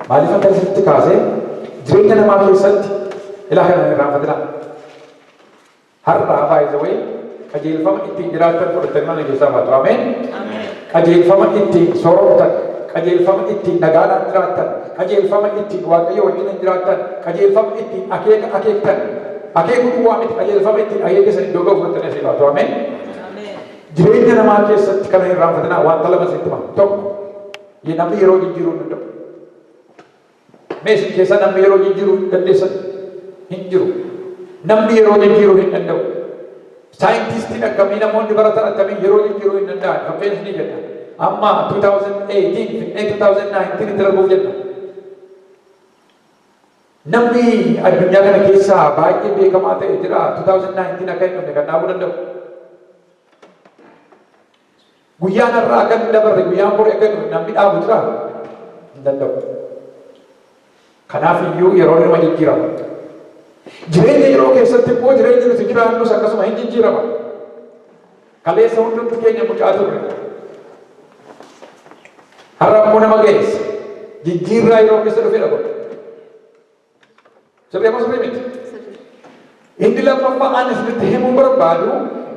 Maaliif akka isinitti kaasee jireenya namaa keessatti ilaa kana hin irraanfatinaa. Har'a by the way qajeelfama ittiin jiraattan fudhattanii mana keessaa baatu. Ameen. Qajeelfama ittiin sooromtan, qajeelfama ittiin nagaadhaan jiraattan, qajeelfama ittiin Waaqayyo wajjin jiraattan, qajeelfama ittiin akeeka akeektan. Akeekuu duwwaa miti, qajeelfama ittiin akeeka san iddoo ga'u fudhattanii asii baatu. Ameen. Jireenya namaa keessatti kana hin irraanfatinaa, wanta lama isinitti hima. Tokko, namni yeroo jijjiiruu hin danda'u. Mee isin keessaa namni yeroo jijjiiruu hin dandeessan hin jiru. Namni yeroo jijjiiruu hin danda'u. Saayintistiin akkamii, namoonni baratan akkamii yeroo jijjiiruu hin danda'an. Fakkeenya isinii kenna. Amma 2018 finnee 2019 itti darbuuf jenna. Namni addunyaa kana keessaa baay'ee beekamaa ta'e jira 2019 akka hin dhufne kan dhaabuu danda'u. Guyyaan har'aa akka hin dabarre, guyyaan borii akka hin dhufne namni dhaabu jira? Hin danda'u. Kanaaf iyyuu yeroon inuma jijjiirama. Jireenya yeroo keessatti immoo jireenyi nuti jiraannus akkasuma hin jijjiirama. Kaleessa hundumti keenya mucaa turre. Har'a immoo nama ga'eessa. Jijjiirraa yeroo keessa dhufedha kun. Sirrii moo sirrii miti? Inni lammaffaa ani isinitti himuu barbaadu,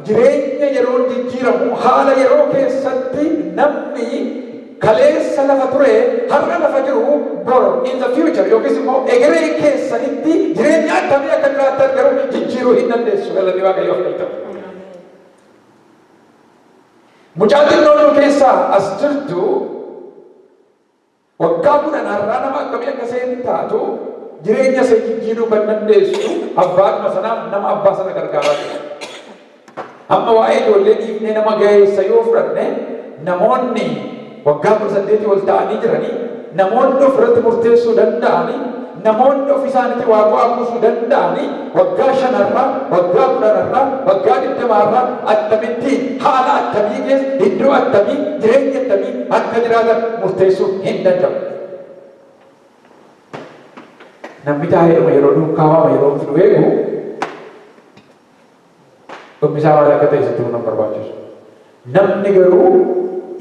jireenya yeroon jijjiiramu, haala yeroo keessatti namni kaleessa lafa ture har'a lafa jiru bor, in the future, yookiis immoo egeree keessanitti jireenya akkamii akka jiraattan garuu jijjiiruu hin dandeessu. Galanni Waaqayyoof haa ta'u. Mucaa xinnoon nu keessaa as jirtu waggaa 10 har'aa nama akkamii akka isheen taatu jireenya ishee jijjiiruu kan dandeessu abbaadhuma sanaaf nama abbaa sana gargaaraa jiru. Amma waa'ee ijoollee dhiifnee nama ga'eessa yoo fudhanne, namoonni waggaa 18 ol ta'anii jiranii, namoonni ofirratti murteessuu danda'anii, namoonni ofii isaaniitii waa bu'aa buusuu danda'anii, waggaa 5rraa, waggaa 10rraa, waggaa 20rraa akkamittiin, haala akkamii keessa, iddoo akkamii, jireenya akkamii akka jiraatan murteessuu hin danda'u. Namni taa'eedhuma yeroo duukaa waama, yeroo fidu eegu, dhummi isaa maal akka ta'e sitti himuu nan barbaachisu. Namni garuu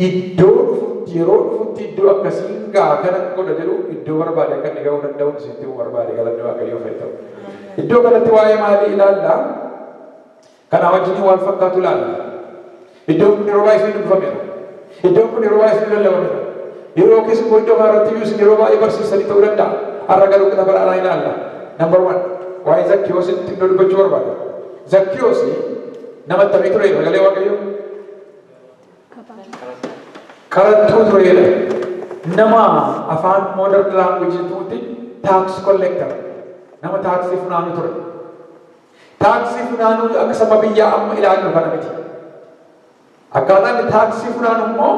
iddoo dhufutti, yeroo dhufutti iddoo akkasiin ga'a, kana godha jedhu, iddoo barbaade akka inni ga'uu danda'u isinitti himuu barbaade. Galanni Waaqayyoof haa ta'u. Iddoo kanatti waa'ee maalii ilaalla? Kanaa wajjin wal fakkaatu ilaalla. Iddoon kun yeroo baay'ee isin dubbifameera. Iddoon kun yeroo baay'ee isin lallabameera. Yeroo keessa immoo iddoo kanarratti iyyuu isin yeroo baay'ee barsiisanii ta'uu danda'a. Har'a garuu qixa badhaadhaa ilaalla. Number one, waa'ee Zakkiyoositti xinnoo dubbachuu barbaada. Zakkiyoos nama akkamii ture sagalee Waaqayyoo? Qaraxxuu tureedha. Nama afaan modern language tuuti tax collector, nama taaksii funaanu ture. Taaksii funaanuu akka saba biyyaa amma ilaallu kana miti. Akkaataa inni taaksii funaanu immoo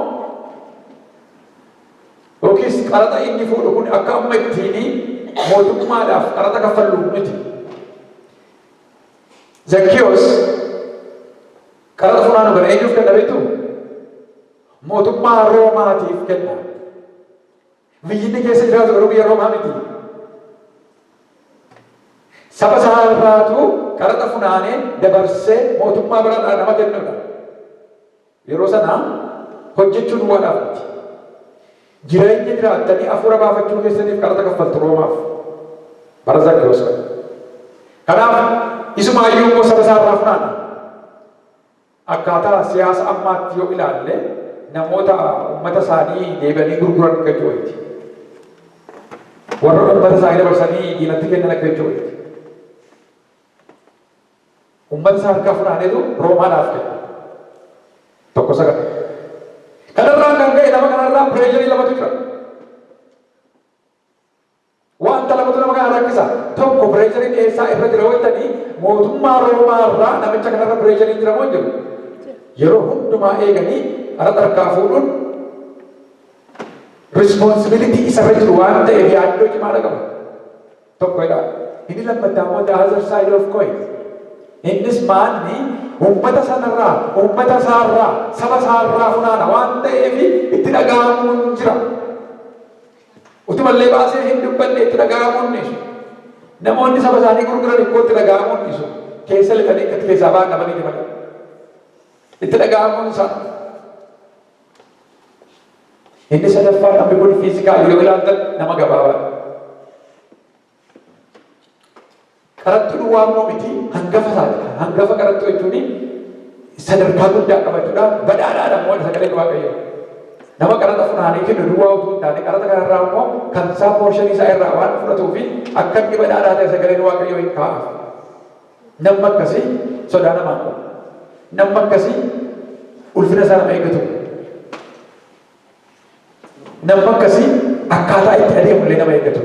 yookiis qaraxa inni fuudhu kun akka amma ittiin mootummaadhaaf qaraxa kaffallu miti. Zakkiyoos qaraxa funaanu kana eenyuuf kenna beektu? Mootummaa Roomaatiif kenna. Biyyi inni keessa jiraatu garuu biyya Roomaa miti. Saba isaa irraatu qaraxa funaanee dabarsee mootummaa biraadhaa nama kennudha. Yeroo sana hojjechuu duwwaadhaaf miti. Jireenya jiraattanii hafuura baafachuu keessaniif qaraxa kaffaltu Roomaaf. Bara Zakkiyoos kana. Kanaaf isumaayyuu immoo saba isaa irraa funaana. Akkaataa siyaasa ammaatti yoo ilaalle, namoota uummata isaanii deebi'anii gurguran akka jechuu wayiiti. Warra uummata isaanii dabarsanii diinatti kennan akka jechuu wayiiti. Uummata isaa harkaa funaaneetu Roomaadhaaf kenna. Tokko isa kana. Kanarraan kan ka'e nama kanarraa pressure lamatu jira. Wanta lamatu nama kana rakkisa. Tokko, pressureiin eessaa irra jira jettanii, mootummaa Roomaa irraa namicha kanarra pressureiin jira moo hin jiru? Yeroo hundumaa eeganii qaraxa harkaa fuudhuun responsibility isarra jiru waan ta'eef yaaddoo cimaadha qaba. Tokko jedha. Inni lammataa immoo the other side of coin. Innis maanni uummata sanarraa, uummata isaarraa, saba isaarraa funaana waan ta'eef itti dhaga'amuun jira. Utumallee baasee hin dubbanne itti dhaga'amuun dhiisu. Namoonni saba isaanii gurguran ikkoo itti dhaga'amuun dhiisu. Keessa lixanii itti keessaa ba'an dhabanii malee. Itti dhaga'amuun isaa. Inni sadaffaa, namni kun physical yoo ilaaltan nama gabaabaadha. Qarattuu duwwaa immoo miti, hangafa isaati. Hangafa qarattuu jechuun sadarkaa guddaa qabachuudha. Badhaadhaadha immoo sagaleen Waaqayyoo. Nama qaraxa funaanii kennu duwwaa utuu hin taane, qaraxa kanarraa immoo kan isaa portion isaa irraa waan fudhatuu fi akka inni badhaadhaa ta'e sagaleen Waaqayyoo hin kaa'aaf. Namni akkasii sodaa namaa qabu. Namni akkasii ulfina isaa nama eeggatu. Namni akkasii akkaataa itti adeemu illee nama eeggatu.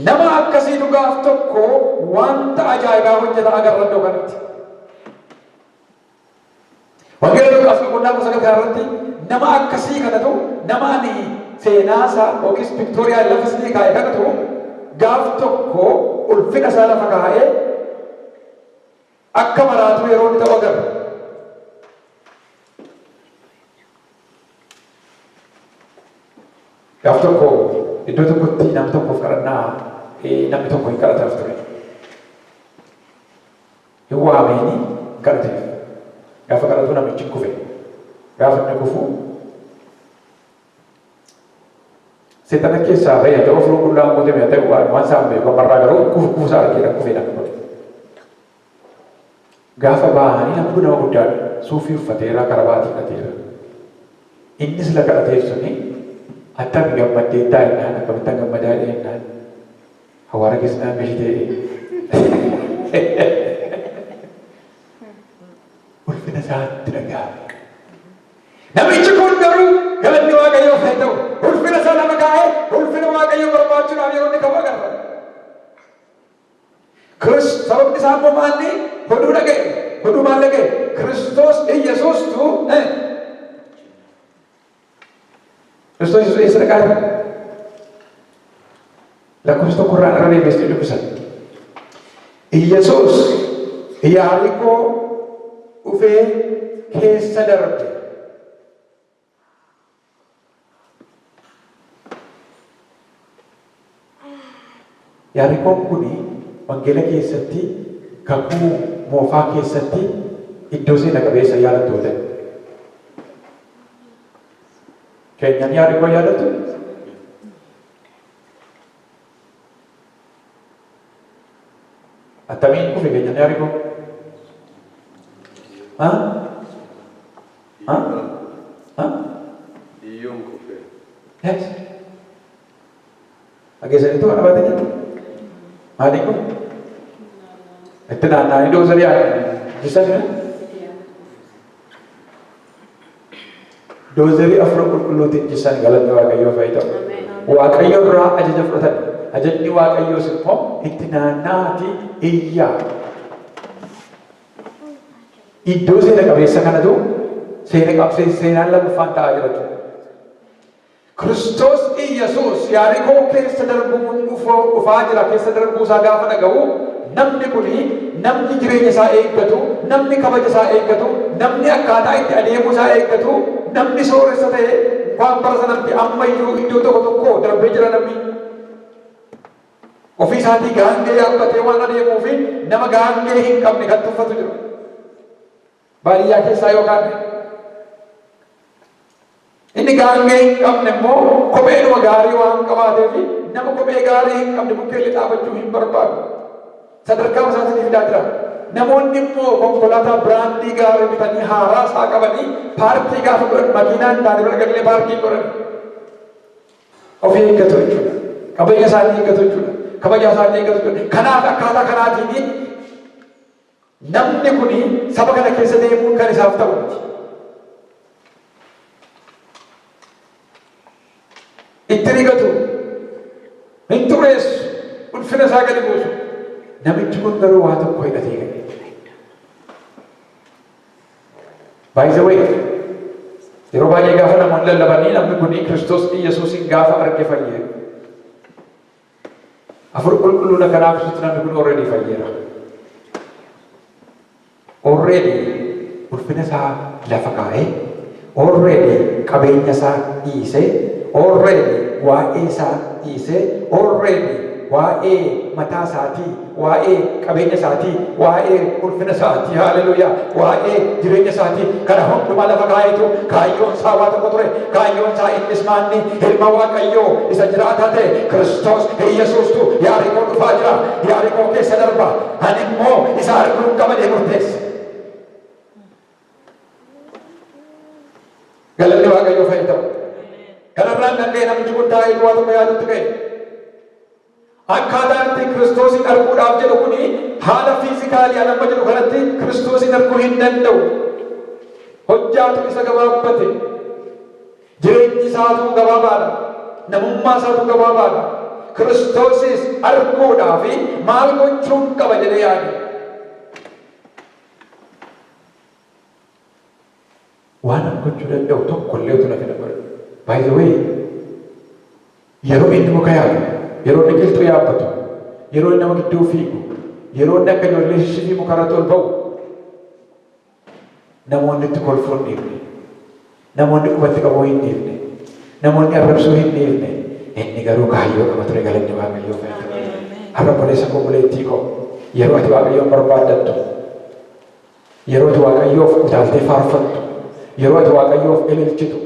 Nama akkasiitu gaaf tokko wanta ajaa'ibaa hojjeta agarra iddoo kanatti. Wangeela Luqaas boqonnaa 19 kanarratti nama akkasii kanatu, nama ani seenaasaa yookiis pictorial lafa isinii kaa'e kanatu, gaaf tokko ulfina isaa lafa kaa'ee akka maraatuu yeroo inni ta'u agarra. Gaaf tokko iddoo tokkotti nam tokkoof kadhannaa namni tokko hin kadhataaf ture. Hin waameeni hin kadhateef. Gaafa kadhatu namichi hin kufe. Gaafa inni kufu seexana keessaa bahee ta'u, ofiruu qullaan guutame haa ta'u, waan isaan beeku ammarraa garuu kufu kufuusaa argeera, kufee namni kun. Gaafa bahanii namni kun nama guddaadha. Suufii uffateera, karabaatii hidhateera. Innis la kadhateef suni attami gammaddeettaa jennaan, akkamittan gammadaa jennaan, hawaara keessa naan gashitee. Ulfina isaatti dhaga'ame. Namichi kun garuu, galanni Waaqayyoof haa ta'u, ulfina isaa lafa kaa'ee ulfina Waaqayyoo barbaachuudhaaf yeroo inni ka'u agarra. Sababni isaa immoo maalli? Hoduu dhaga'e. Hoduu maal dhaga'e? Kiristoos Iyyasuustu Kiristoos Yesuus eessa dhaqaa jira? Lakkoofsa 1 irraa irra deebi'ee dubbisan. Iyyasuus Yaarikoo dhufee keessa darbe. Yaarikoon kun wangeela keessatti, Kakuu Moofaa keessatti iddoo seena qabeessa yaadattu yoo ta'e. Keenyan Yaarikoo yaadattu? Attamiin kufe keenyan Yaarikoo? Ha? Ha? Ha? Iyyuun kufe. Yes. Dhageessaniitu kana baate jirtu? Maaliin kun? Itti naanna'anii doozarii jisan. Doozarii afura qulqulluutiin jisan, galanni Waaqayyoof haa ta'u. Waaqayyo irraa ajaja fudhatan. Ajajni Waaqayyoos immoo itti naanna'aati iyyaa. Iddoo seena qabeessa kanatu seena qabsee seenaan lammaffaan ta'aa jira jechuudha. Kiristoos Iyyasuus Yaarikoo keessa darbuun dhufaa jira. Keessa darbuu isaa gaafa dhaga'u, namni kuni namni jireenya isaa eeggatu, namni kabaja isaa eeggatu, namni akkaataa itti adeemuu isaa eeggatu, namni sooressa ta'e waan bara sanatti ammayyuu iddoo tokko tokko darbee jira, namni ofii isaatii gaangee yaabbatee waan adeemuu fi nama gaangee hin qabne kan tuffatu jira. Baadiyyaa keessaa yookaan inni gaangee hin qabne immoo kopheedhuma gaarii waan qabaateef nama kophee gaarii hin qabne bukkeellee dhaabachuu hin barbaadu. Sadarkaa isaatiin fidaa jira. Namoonni immoo konkolaataa brand gaarii bitanii haaraa isaa qabanii park gaafa godhan, makiinaa hin taane bira galee park godhan. Ofii eeggatu jechuudha. Qabeenya isaanii eeggatu jechuudha. Kabaja isaanii eeggatu jechuudha. Kanaaf akkaataa kanaatiin namni kuni saba kana keessa deemuun kan isaaf ta'u miti. Itti rigatu, hin xureessu, ulfina isaa gadi buusu. Namichi kun garuu waa tokko hidhatee gale. By the way, yeroo baay'ee gaafa namoonni lallabanii namni kun Kiristoos Iyyasuusin gaafa arge fayyee. Afur qulqulluudha kanaaf ibsutti namni kun already fayyeera. Already ulfina isaa lafa kaa'ee, already qabeenya isaa dhiisee, already waa'ee isaa dhiisee, already Waa'ee mataa isaatii, waa'ee qabeenya isaatii, waa'ee ulfina isaatii, haaleluyyaa, waa'ee jireenya isaatii kana hundumaa lafa kaa'eetu kaayyoon isaa waa tokko ture. Kaayyoon isaa innis maanni? Ilma Waaqayyoo isa jiraataa ta'e Kiristoos Iyyasuustu Yaarikoo dhufaa jira. Yaarikoo keessa darba. Ani immoo isa arguun qaba jedhee murteesse. Galanni Waaqayyoof haa ta'u. Kanarraan danda'e namichi kun taa'ee duwwaa tokko yaadutti ka'e. Akkaataan itti Kiristoosiin arguudhaaf jedhu kuni haala physically an amma jedhu kanatti Kiristoosiin arguu hin danda'u. Hojjaatu isa gabaabbate. Jireenyi isaatu gabaabaadha. Namummaa isaatu gabaabaadha. Kiristoosis arguudhaaf maal gochuun qaba jedhee yaade. Waan an gochuu danda'u tokko illee utuu naaf hin godhin. By the way, yeroo inni muka yaabu, yeroo inni qilxuu yaabbatu, yeroo inni nama gidduu fiigu, yeroo inni akka ijoollee shishifii mukarratti ol ba'u, namoonni itti kolfuu hin dhiifne. Namoonni qubatti qabuu hin dhiifne. Namoonni arrabsuu hin dhiifne. Inni garuu kaayyoo qaba ture. Galanni Waaqayyoof haa ta'u. Har'a obboleessa koo, obboleettii koo, yeroo ati Waaqayyoon barbaaddattu, yeroo ati Waaqayyoof utaaltee faarfattu, yeroo ati Waaqayyoof ililchitu,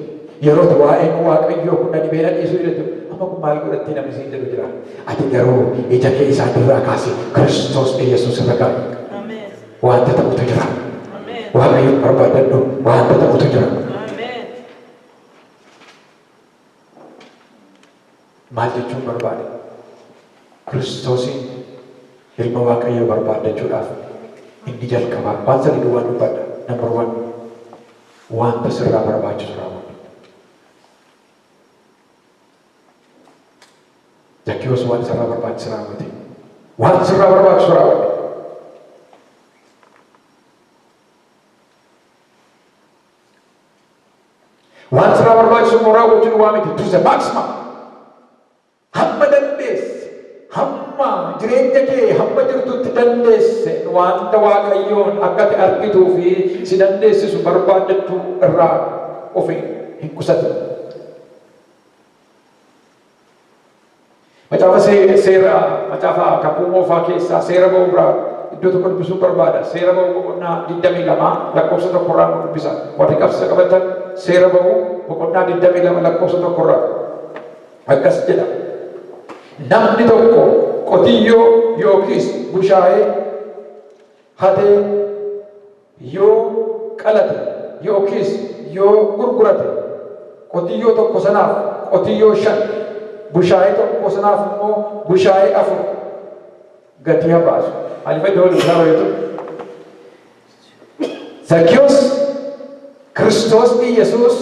yeroo ati waa'een Waaqayyoo kun na dhibee na dhiisuu jettu, amma kun maal godhattii namni siin jedhu jira. Ati garuu ija kee isaan irraa kaasi, Kiristoos Iyyasuus irra kaa'i. Wanta ta'utu jira. Waaqayyoon barbaaddadhu, wanta ta'utu jira. Maal jechuun barbaade? Kiristoosiin ilma Waaqayyoo barbaaddachuudhaaf inni jalqabaa waan sadii duwwaan dubbadha. Number one, wanta sirraa barbaachisu raawwadhu. Zakkiyoos waan isarraa barbaachisu raawwate. Waan sirraa barbaachisu raawwadhu. Waan sirraa barbaachisu immoo raawwachuun waa miti. To the maximum. Hamma dandeesse, hamma jireenya kee hamma jirtutti dandeesse, wanta Waaqayyoon akka ati argituu fi si dandeessisu barbaaddachuu irraa of hin qusatin. Macaafa seera, macaafa Kakuu Moofaa keessaa Seera Ba'uu biraa iddoo tokko dubbisuun barbaada. Seera Ba'uu boqonnaa 22 lakkoofsa tokkorraa nu dubbisa. Warri qabsiisa qabatan, Seera Ba'uu boqonnaa 22 lakkoofsa tokkorraa akkas jedha. Namni tokko qotiyyoo yookiis bushaayee hatee yoo qalate yookiis yoo gurgurate, qotiyyoo tokko sanaaf qotiyyoo shan, bushaayee tokko sanaaf immoo bushaayee afur gatii haa baasu. Maaliif iddoo dubbisaa baay'atu? Zakkiyoos Kiristoos Iyyasuus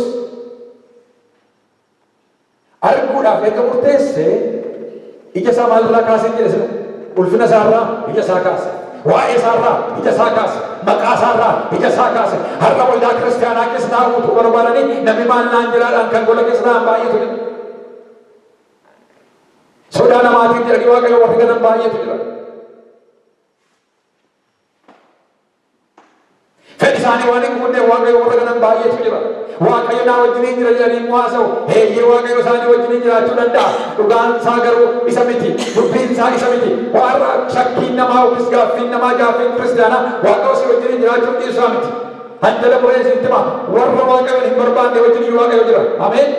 arguudhaaf erga murteesse, ija isaa maalirraa kaasee jedhe sila? Ulfina isaarraa ija isaa kaase. Waa'ee isaarraa ija isaa kaase. Maqaa isaarraa ija isaa kaase. Har'a waldaa kiristaanaa keessa taa'uu utuu barbaadanii namni maal naan jedhaadhaan kan gola keessa taa'an baay'eetu jira. Sodaa namaatiin jedhanii Waaqayyo warri ganan baay'eetu jira. Fedhi isaanii waan hin guunneef Waaqayyo warra ganan baay'eetu jira. Waaqayyo naa wajjiniin jira jedhanii immoo haasa'u. Eeyyee, Waaqayyo isaanii wajjiniin jiraachuu danda'a. Dhugaan isaa garuu isa miti. Dubbiin isaa isa miti. Warra shakkiin namaa yookiis gaaffiin namaa, gaaffiin kiristaanaa Waaqayyo si wajjiniin jiraachuuf dhiisuu isaa miti. Hanjala muree isinitti hima. Warra Waaqayyoon hin barbaanne wajjin iyyuu Waaqayyo jira. Ameen.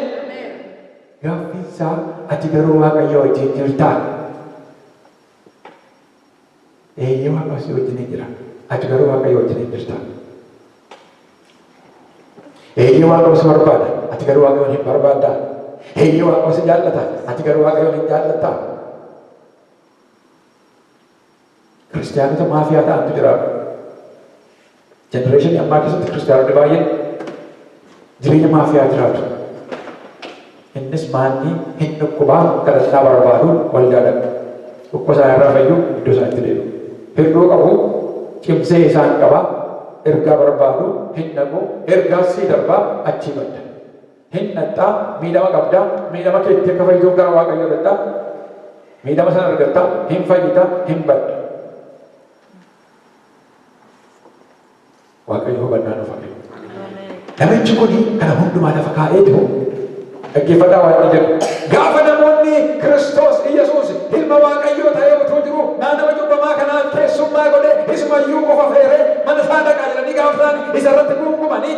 Gaaffiin isaa, ati garuu Waaqayyo wajjin jirtaa? Eeyyee, Waaqayyo si wajjin jira. Ati garuu Waaqayyo wajjin jirta? Eeyyee, Waaqayyo si barbaada. Ati garuu Waaqayyoon hin barbaaddaa? Eeyyee, Waaqayyo si jaallata. Ati garuu Waaqayyoon hin jaallattaa? Kiristaanota maafiyaa ta'antu jira. Generation ammaa keessatti kiristaanonni baay'een jireenya maafiyaa jiraatu. Innis maanni? Hin dhukkubaa, kadhannaa barbaadu, waldaa dhaqu. Dhukkuba isaa irraa fayyu, iddoo isaa itti deebi'u. Hir'uu qabu, cimsee isaan qaba, ergaa barbaadu, hin dhaqu, ergaa sii darbaa, achii badda. Hin dhaqxaa, miidhama qabdaa, miidhama keetti akka fayyituuf gara Waaqayyoo dhaqxaa, miidhama sana argattaa, hin fayyita, hin badda. Waaqayyo hubannaa nuuf haa kennu. Namichi kun kana hundumaa lafa kaa'eetu, dhaggeeffadhaa waan inni jedhu. Gaafa namoonni Namni Kiristoos Iyyasuus ilma Waaqayyoo ta'ee utuu jiru naa nama cubbamaa kanaa keessummaa godhee isumayyuu qofa feeree mana isaa dhaqaa jedhanii gaafa isaan isa irratti gungumanii,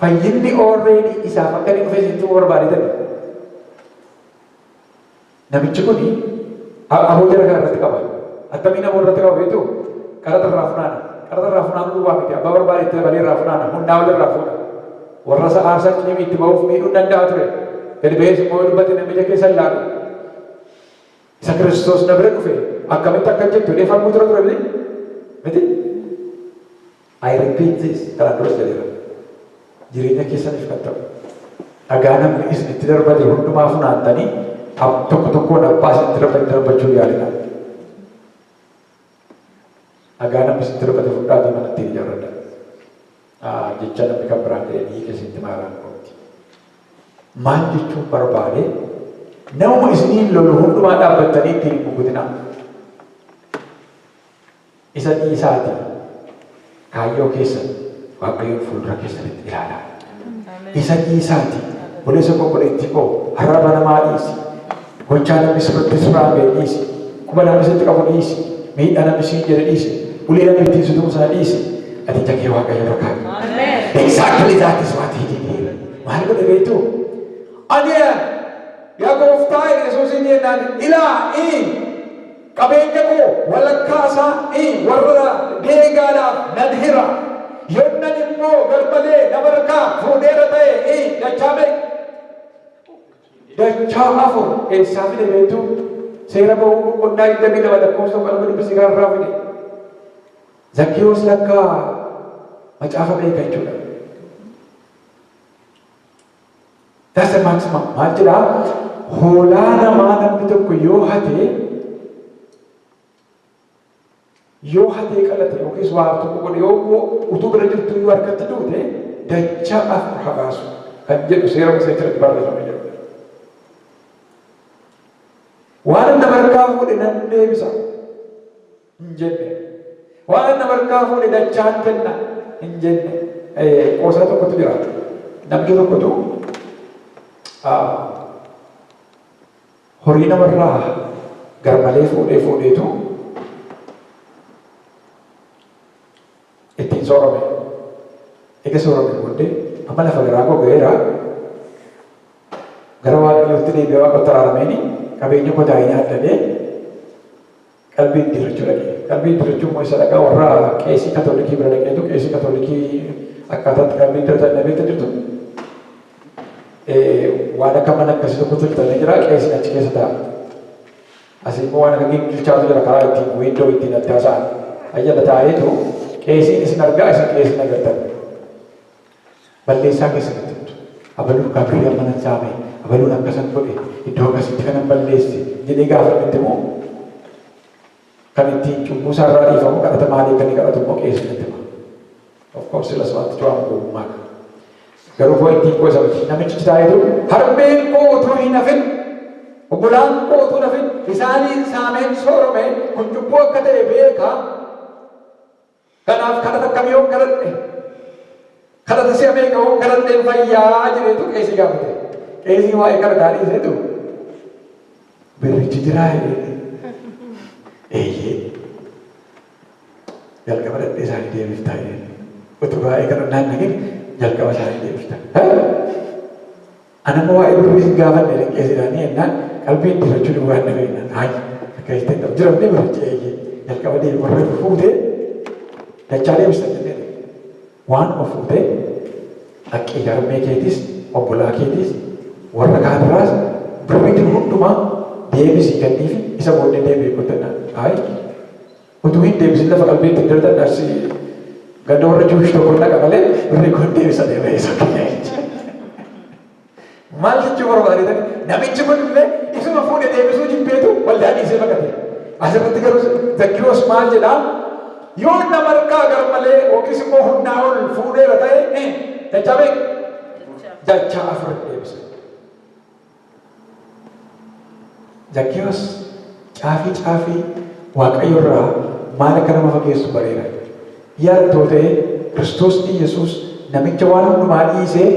fayyinni already isaaf akka inni dhufe sitti barbaadetani. Namichi kun aboo jara kana irratti qaba. Attamiin aboo irratti qaba beektu? Qaraxa irraa funaana. Qaraxa irraa funaanuu duwwaa miti. Abbaa barbaade itti dabalee irraa funaana. Humnaa ol irraa fuudha. Warra isa aarsaa ciimii itti ba'uuf miidhuu danda'a ture. Gadi ba'ees immoo dubbate namicha keessa hin laalu. Isa Kiristoos na bira dhufe akkamitti akka jettu jedhee falmuu ture ture miti? Miti? I repeat this, kanaan duras jedheera. Jireenya keessaniif kan ta'u. Dhagaa namni isinitti darbate hundumaa funaantanii tokko tokkoon abbaa isinitti darbate darbachuu yaalina. Dhagaa namni isinitti darbate fudhaatii mana ittiin ijaarradha. Jecha namni kan biraan jedhee hiike isinitti maaraan kooti. Maal jechuun barbaade? Nama isiniin lolu hundumaa dhaabbattanii ittiin hin mugutinaa. Isa dhiisaatii kaayyoo keessan Waaqayyoon fuuldura keessanitti ilaalaa. Isa dhiisaatii, obboleessa koo, obboleettii koo, arraba namaa dhiisi. Gochaa namni sirriitti sirraan ga'e dhiisi. Quba namni sitti qabu dhiisi. Miidhaa namni siin jedhe dhiisi. Ulee namni ittiin si tumsa dhiisi. Ati ija kee Waaqayyo irra kaa'i. Exactly that is what he did here. Maal godhe beektu? "Ani yaa gooftaa," Yesuusiin jennaan, "ilaa qabeenya koo walakkaa isaa warra deegaadhaaf nan hira. Yonnan immoo garmalee nama harkaa fuudheera ta'e dachaa meeqa? Dachaa afur." Eessaa fide beektu? Seera Ba'uu boqonnaa 22 lakkoofsa 1 dubbisi, kanarraa fide. Zakkiyoos lakkaa macaafa beeka jechuudha. That's the maximum. Maal jedhaa? Hoolaa namaa namni tokko yoo hatee qalate yookiis waa tokko godhe, yoo immoo utuu bira jirtu yoo harkatti duute, dachaa afur haa baasu kan jedhu seera Musee irratti barreeffamee jiru. "Waan nama harkaa fuudhe nan deebisa" hin jenne. "Waan nama harkaa fuudhe dachaan kenna" hin jenne. Qoosaa tokkotu jira. Namni tokkotu horii namarraa garmalee fuudhee fuudheetu ittiin soorame. Eega soorame booddee, "Amma lafa garaa koo ga'eera, gara Waaqayyootti deebi'ee Waaqatti araarameen qabeenya koo taa'ee nyaadhadhee," qalbii iddirrachuu dhaqe. Qalbii iddirrachuu immoo isa dhaqaa? Warra qeesii Katoolikii bira dhaqeetu, qeesii Katoolikii akkaataatti qalbii iddirratan na beekta jirtu. Waan akka mana akkasii tokko tolfamee jira, qeesiin achi keessa taa'a. Asii immoo waan akka gingilchaatu jira, karaa ittiin window ittiin adda haasa'an. Ayyala taa'eetu qeesiin isin argaa, isin qeesiin agartan. Balleessaa keessanitti himtu. "Abaluun kabirrii amma nan saame, abaluun akkasan godhe, iddoo akkasitti kanan balleesse," jedhee gaafa inni itti himu, kan ittiin cubbuu isaarraa dhiifamu kadhata maalii akka inni kadhatu immoo qeesiin itti hima. Of course, silas wanti cuwaamu gowwummaa qaba. Garuu pointiin koo isa miti. Namichi taa'eetu, "Harmeen koo utuu hin hafin, obbolaan koo utuu hin hafin isaaniin saameen soorome, kun cubbuu akka ta'e beeka. Kanaaf kadhata akkamii yoon kadhadhe, kadhata si'a meeqa yoon kadhadheen fayyaa?" jedheetu qeesii gaafate. Qeesii waa'ee kadhataa dhiiseetu, "Birrichi jiraa?" jedhee. "Eeyyee." "Jalqaba dhadhee isaanii deebiftaa," jedhee. "Utuu waa'ee kadhannaan dhagin jalqaba isaanii deebifta." "Anamma waa'ee birrii sin gaafanne," jedhan qeesiidhaanii jennaan, "Qalbii iddirrachuu duwwaan dhabe," jennaan. "Hayi, akka jettee ta'u jira inni birrichi." "Eeyyee." "Jalqaba deebi, warra fuutee dachaa deebista," jennee. "Waanuma fuutee dhaqqii harmee keetis, obbolaa keetis, warra kaanirraas birrii jiru hundumaa deebisii kenniifi, isa booddee deebi'ee kotannaan." "Hayi, utuu hin deebisin lafa qalbii ittiin dartan asii ganda warra Jewish tokko dhaqa malee birrii kun deebisa deemee isa kiyya," jechuudha. Maal jechuu barbaade? Namichi kun illee isuma fuudhe deebisuu jibbeetu waldaa dhiisee baqate. Asirratti garuu Zakkiyoos maal jedhaa? "Yoo nama harkaa garmalee yookiis immoo humnaa ol fuudheera ta'e, dachaa meeqa? Dachaa afur deebisa." Zakkiyoos caafii caafii Waaqayyo irraa maal akka nama fageessu bareera. Yaadatoo ta'e, Kiristoos Iyyasuus namicha waan hundumaa dhiisee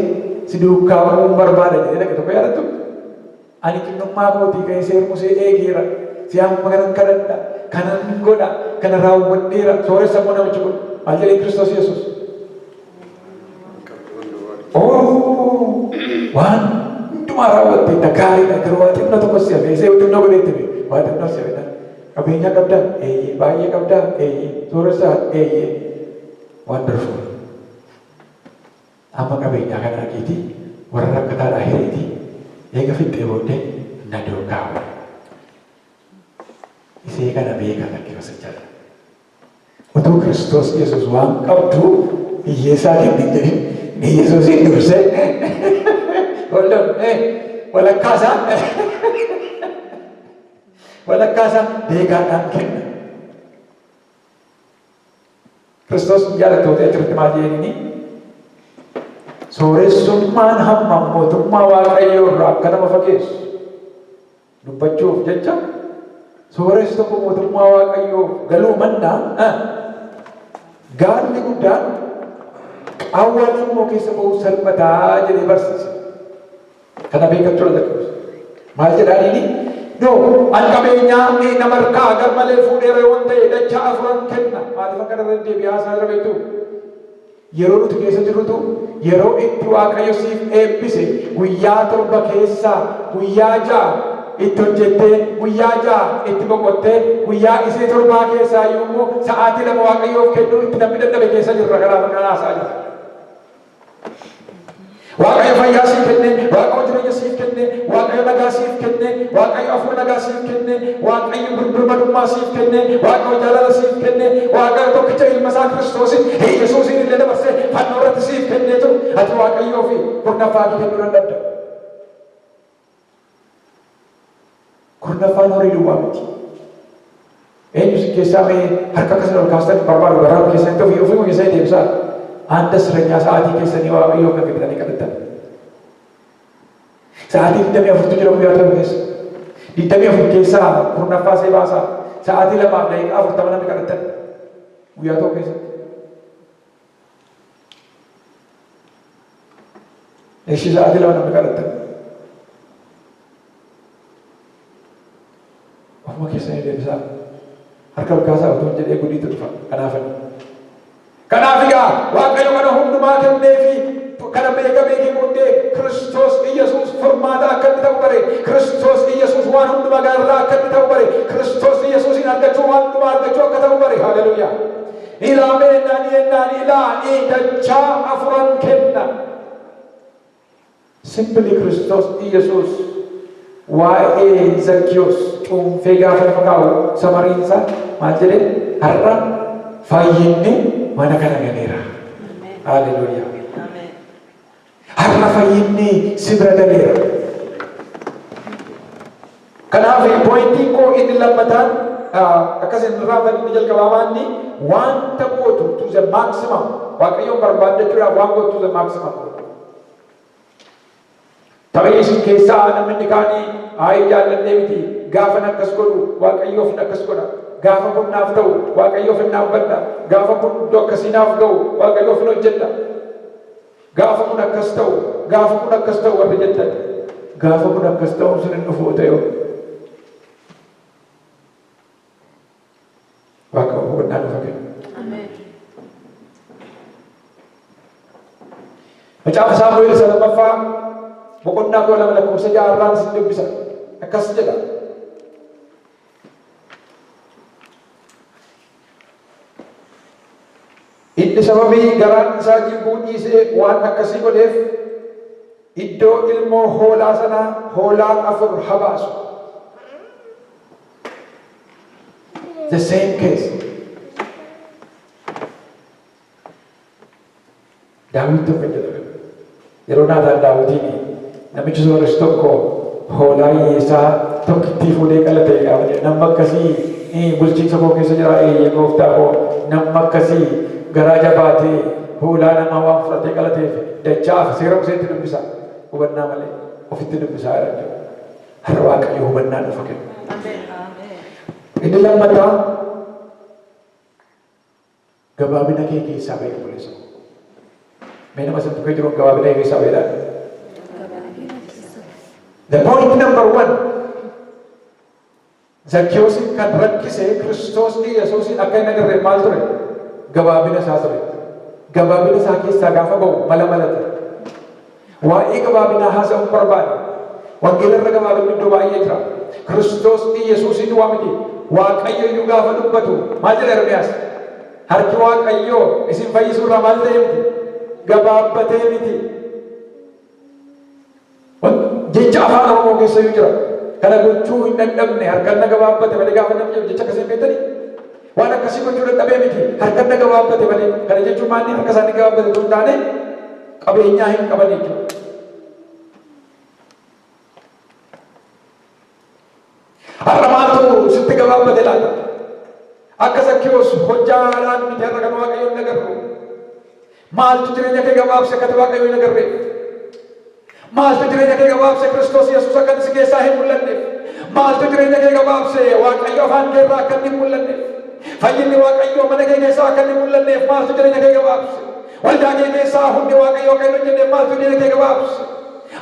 si duukaa bu'uun barbaada jedhee dhaqe tokko yaadattu? Ani xinnummaa kootii ka'ee seera Musee eegeera. Si amma kanan kadhadha, kanan godha, kana raawwadheera. Sooressa immoo namichi kun maal jedhee Kiristoos Yesuus? Oo, waan hundumaa raawwatteetta, gaariidha, garuu waa xinnoo tokko si hafe. Isee xinnoo godheetti hime, waa xinnoo si hafe. Qabeenya qabdaa? Eeyyee. Baay'ee qabdaa? Eeyyee. Sooressaa? Eeyyee. Wonderful. Amma qabeenyaa kana dhaqiitii warra rakkataadhaa hiriitii, eega fixxee booddee na duukaa bu'i. Isee kana beeka Zakkiyoos jechaadha. Utuu Kiristoos Yesuus waan qabdu hiyyeessaa kenni hin jedhin, Yesuusiin dursee, hold on, walakkaa isaa beekaadhaan kenna. Kiristoos jaallattoota achirratti maal jedhanii? Sooressummaan hammam mootummaa Waaqayyoo irraa akka nama fageessu dubbachuuf jecha, sooressi tokko mootummaa Waaqayyoo galuu mannaa gaalli guddaan qaawwaa xinnoo keessa ba'uu salphataa jedhee barsiise. Kana beekachuu Zakkiyoos. Maal jedhaaniini? No, an qabeenyaa nama harkaa gar malee fuudheera yoon ta'e, dachaa afuran kenna. Maaliif akka irra deddeebi'aa isaa jira beektuu? Yeroo nuti keessa jirrutu yeroo itti Waaqayyo siif eebbise, guyyaa 7 keessaa guyyaa 6 itti hojjettee, guyyaa 6 itti boqottee, guyyaa isee torbaa keessaa iyyuu immoo sa'aatii 2 Waaqayyoof kennuu itti namni dadhabe keessa jirra. Kanaaf akkana haasaa jira. Waaqayyo fayyaa siif kenne, Waaqayyo jireenya siif kenne, Waaqayyo nagaa siif kenne, Waaqayyo hafuura nagaa siif kenne, Waaqayyo birmadummaa siif kenne, Waaqayyo jaalala siif kenne, Waaqayyo tokkicha ilma isaa Kiristoosin Yesuusin illee dabarsee fannoo irratti siif kenneetu, ati Waaqayyoo fi kurnaffaa kee kennuu dadhabda. Kurnaffaan horii duwwaa miti. Eenyu si keessaa, mee harka akkasin ol kaastan hin barbaadu, garaa keessanitti ofii ofii keessanii deebisaa. አንድ አስረኛ sa'aatii keessanii Waaqayyoof kan kennitanii kadhattan. Sa'aatii 24tu jira guyyaa tokko keessa. 24 keessaa kurnaffaa see baasaa. Sa'aatii 2 fi daqiiqaa 40 namni kadhattan guyyaa tokko keessatti. Ishii sa'aatii 2 namni kadhattan. Ofuma keessanii deebisaa. Harka ol kaasaa otoo hin jedhee gudiitu dhufa. Kanaafani. Kanaaf egaa Waaqayyo kana hundumaa kenneefi, kana beeka beekee booddee, Kiristoos Iyyasuus furmaata akka inni ta'u bare. Kiristoos Iyyasuus waan hundumaa gaarraa akka inni ta'u bare. Kiristoos Iyyasuusin argachuu waan hundumaa argachuu akka ta'u bare. Haleluuyaa. Ilaamee ennaan ennaan ilaa dachaa afuran kenna. Simply Kiristoos Iyyasuus waa'ee Zakkiyoos cuunfee gaafa lafa kaa'u, summaryiinsaa maal jedhee? Har'a fayyinni mana kana galeera. Haleluuyaa. Har'a fayyinni si bira galeera. Kanaaf pointiin koo inni lammataan, akkas hin irraanfanne, inni jalqabaa maanni? Wanta gootu to the maximum, Waaqayyoon barbaaddachuudhaaf waan gootu to the maximum. Tarii isin keessaa namni kaanii, "Ayi, jaalladhee miti, gaafan akkas godhu Waaqayyoof akkas godha. Gaafa kun naaf ta'u Waaqayyoof hin dhaabbadha. Gaafa kun iddoo akkasii naaf ga'u Waaqayyoof hin hojjedha. Gaafa kun akkas ta'u, gaafa kun akkas ta'u," warri jettan. Gaafa kun akkas ta'uun sun hin dhufu ta'e, Waaqa hubannaa nuuf kennu. Macaafa Saamu'eel isa lammaffaa boqonnaa 12 lakkoofsa 6 irraan isin dubbisa. Akkas jedha. Inni sababii garaan isaa jibbuu dhiisee waan akkasii godheef, iddoo ilmoo hoolaa sanaa hoolaa afur haa baasu. The same case. Daawit tokko jedhama. Yeroo Naataan Daawitiin, namichi sooressi tokko hoolaa hiyyeessaa tokkittii fuudhee qalate gaafa jedhe, "Namni akkasii bulchiinsa koo keessa jira?" "Eeyyee, gooftaa koo, namni akkasii garaa jabaatee hoolaa namaa waan fudhatee qalateef dachaa afur." Seera Museetti dubbisa. Hubannaa malee ofitti dubbisaa jira jechuudha. Har'a Waaqayyo hubannaa nuuf kennu. Inni lammataa, gabaabina kee keessaa ba'i, obboleessa koo. Mee nama sin bukkee jiru, "Gabaabina kee keessaa ba'i," jedhaa. The point number one, Zakkiyoosiin kan rakkise Kiristoos Yesuusiin akka hin agarre maal ture? Gabaabina isaa ture. Gabaabina isaa keessaa gaafa ba'u mala malate. Waa'ee gabaabinaa haasa'uun barbaada. Wangeela irra gabaabinni iddoo baay'ee jira. Kiristoos Yesuusiin waa miti. Waaqayyo iyyuu gaafa dubbatu maal jedha Ermiyaas? Harki Waaqayyoo isin fayyisuu irraa maal ta'e miti? Gabaabbatee miti. Jecha afaan Oromoo keessa iyyuu jira. Kana gochuu hin dadhabne, harkan na gabaabbate malee gaafa namni jedhu jecha akkasii hin beektanii? Waan akkasii gochuu dadhabee miti, harkan na gabaabbate malee. Kana jechuun maanni harka isaanii gabaabbate otoo hin taane qabeenyaa hin qaban jechuudha. Har'a maaltu sitti gabaabbate laata? Akka Zakkiyoos hojjaadhaan miti har'a kan Waaqayyoon hin agarru. Maaltu jireenya kee gabaabse akka ati Waaqayyoon hin agarreef? Maaltu jireenya kee gabaabse Kiristoos Yesuus akka inni si keessaa hin mul'anneef? Maaltu jireenya kee gabaabse Waaqayyo afaan kee irraa akka inni hin mul'anneef? Fayyinni Waaqayyoo mana kee keessaa akka inni hin mul'anneef maaltu jireenya kee gabaabse? Waldaa kee keessaa humni Waaqayyoo akka hin hojjenneef maaltu jireenya kee gabaabse?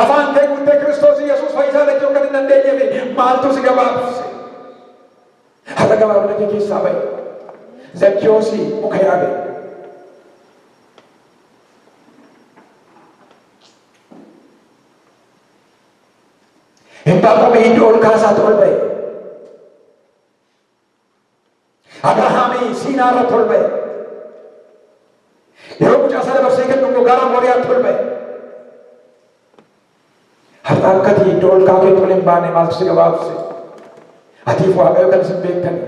Afaan kee guuttee Kiristoos Yesuus fayyisaa jechuu akka hin dandeenyeef maaltu si gabaabse? Har'a gabaabina kee keessaa ba'i. Zakkiyoosii muka yaabe. Hinbaaqoom iddoo ol kaasaatti ol ba'e. Abrahaamii Siinaa irratti ol ba'e. Yeroo mucaa isaa dabarsee kennu immoo gara Mooriyaatti ol ba'e. Har'a akkati iddoo ol ka'aa keetti ol hin baane maaltu si gabaabse? Atiif Waaqayyo kan isin beektani.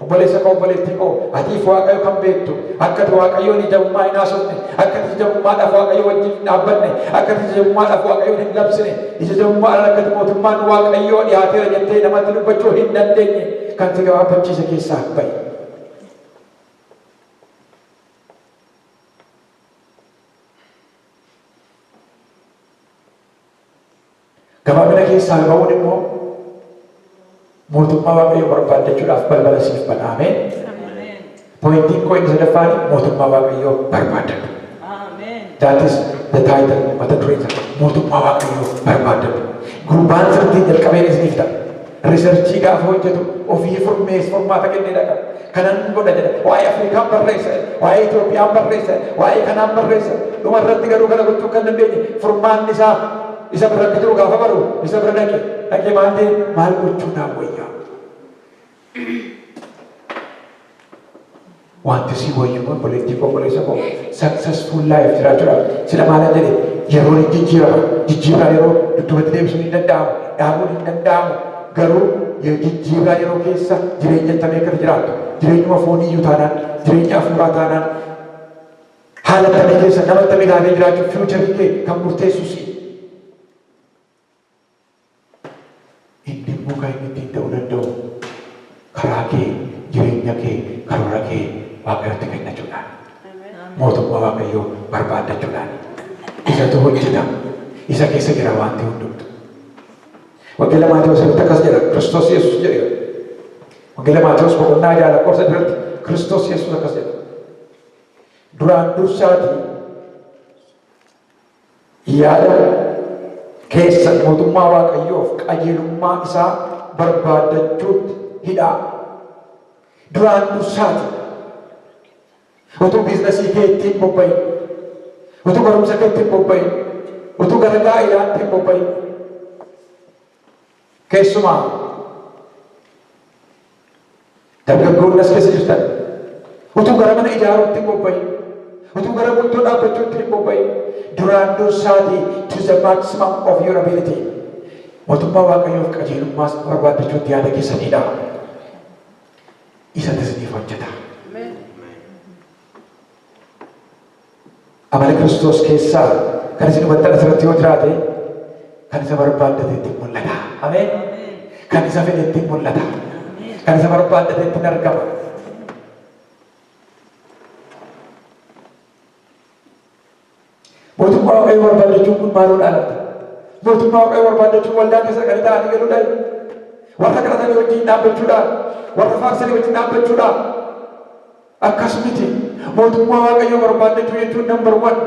Obboleessa koo, obboleettii koo, atiif Waaqayyo kan beektu, akka ati Waaqayyoon ijabummaa hin haasofne, akka ati ijabummaadhaaf Waaqayyo wajjin hin dhaabbanne, akka ati ijabummaadhaaf Waaqayyoon hin labsine, ijabummaadhaan akka ati mootummaan Waaqayyoo dhiyaateera jettee namatti dubbachuu hin dandeenye kan si gabaabbachiise keessaa ba'i. Gabaabina keessaa ba'uun immoo mootummaa Waaqayyoo barbaaddachuudhaaf balbala siif bana. Ameen. Pointiin koo inni sadaffaan mootummaa Waaqayyoo barbaaddadhu. That is the title, mata duree isaa, mootummaa Waaqayyoo barbaaddadhu. Gurbaan sirriitti jalqabeen isiniif ta'a. Researchii gaafa hojjetu ofii furmees furmaata kennee dhaqa. Kanan godha jedha. Waa'ee Afrikaan barreessa. Waa'ee Itoophiyaan barreessa. Waa'ee kanaan barreessa. Dhuma irratti garuu kana gochuu kan dandeenye furmaanni isaa isa bira akka jiru gaafa baru isa bira dhaqe. Dhaqee maal ta'e, maal gochuu naaf wayyaa? Wanti si wayyu, obboleettii koo, obboleessa koo, successful life jiraachuudhaaf, sila maalan jedhe, yeroon hin jijjiirama. Jijjiirraa yeroo dudduubatti deebisuun hin danda'amu, dhaabuun hin danda'amu. Garuu jijjiirraa yeroo keessa jireenya attamii akka jiraattu, jireenyuma foonii iyyuu taanaan, jireenya hafuuraa taanaan, haala attamii keessa nama attamii taatee jiraachuuf future kee kan murteessu si. Inni immoo kan inni ittiin ta'uu danda'u karaa kee, jireenya kee, karoora kee Waaqayyotti kennachuudhaan. Mootummaa Waaqayyoo barbaaddachuudhaan. Isatu hojjeta. Isa keessa jira wanti hundumtu. Wangeela Maatewos irratti akkas jedha. Kiristoos Yesuus jedhe. Wangeela Maatewos boqonnaa 6 lakkoofsa irratti Kiristoos Yesuus akkas jedha. Duraan dursaatii yaada keessan mootummaa Waaqayyoof qajeelummaa isaa barbaaddachuutti hidhaa. Duraan dursaati. Utuu businessii kee ittiin bobba'in, utuu barumsa kee ittiin bobba'in, utuu gara gaa'ilaatti hin bobba'in. Keessumaa dargaggoonni as keessa jirtan, utuu gara mana ijaaruutti hin bobba'in, utuu gara bultoo dhaabbachuutti hin bobba'in, duraan dursaatii to the maximum of your ability mootummaa Waaqayyoof qajeelummaas barbaaddachuutti yaada keessanidha. Isa isiniif hojjeta. Amala Kiristoos keessaa kan isin hubattan asirratti yoo jiraate, kan isa barbaaddate itti mul'ata. Ameen. Kan isa fedhe itti mul'ata. Kan isa barbaaddate itti argama. Mootummaa Waaqayyoo barbaaddachuun kun maaloodhaa laata? Mootummaa Waaqayyoo barbaaddachuun waldaa keessa dhaqanii taa'anii galuudhaan, warra kadhatanii wajjin dhaabbachuudhaan, warra faarsanii wajjin dhaabbachuudhaan akkas miti. Mootummaa Waaqayyoo barbaaddachuu jechuun number one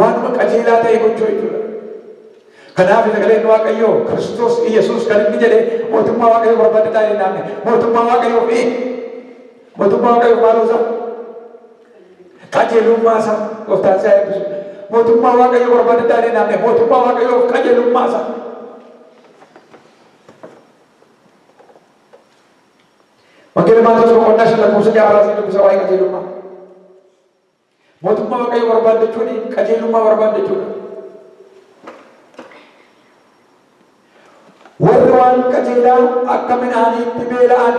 waanuma qajeelaa ta'e gochuu jechuudha. Kanaaf sagaleen Waaqayyoo Kiristoos Iyyasuus kan inni jedhe mootummaa Waaqayyoo barbaaddataa hin naamne mootummaa Waaqayyoo fi mootummaa Waaqayyoo maaloo isaa qajeelummaa isaa gooftaan isaa eebbisu. Mootummaa Waaqayyoo barbaaddataa hin naamne mootummaa Waaqayyoo fi qajeelummaa isaa. Wangeela Maatewos boqonnaa 5 lakkoofsa 6 irraa isin dubbisa waa'ee qajeelummaa. Mootummaa Waaqayyoo barbaaddachuun qajeelummaa barbaaddachuudha. Warri waan qajeelaa akka midhaaniitti beela'an.